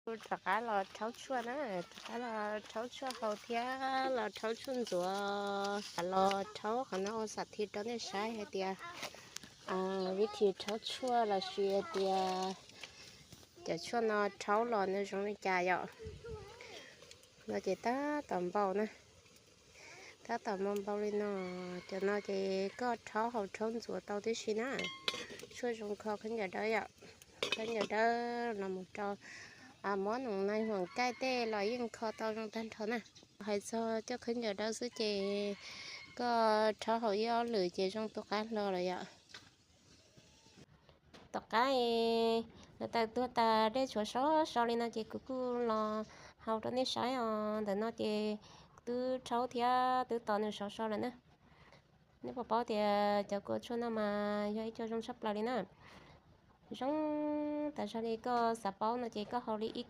Rov qab los rhaub tshuaj na, rov qab los rhaub tshuaj haus thiab los rhaub tshuaj ntxuav. Los rhaub qhov no ua xam thiv rau nej saib hais tias vib thim rhaub tshuaj los sis hais tias cov tshuaj no rhaub los nws zoo li cas yom. No ces tab tom npau na, tab tom npau npau li no. Cov no ces koj rhaub haus rhaub ntxuav tau tib si na. Tshuaj zoo kho khaub ncaws dawb yom, khaub ncaws dawb los mus rau muab noos nai huam kaij tej los yeej kho tau zoo tag nrho na. Hais txog coj khaub ncaws dawb xwb ces koj rhaub haus ib ob lwm ces zoo tu qab hlo lawm yom. Tom qab lawv tawm tuag tas dej tshuav sov so li no ces kuv kuj los hau rau nej saib os. Ntawm no ces twb rhaub thiab twb tos nws sov so lawm na. Nej puas paub tias cov kua tshuaj no mas yog ib co zoo tshaj plaws li na. Zoo tas zog li koj xav paub no ces koj haus li ib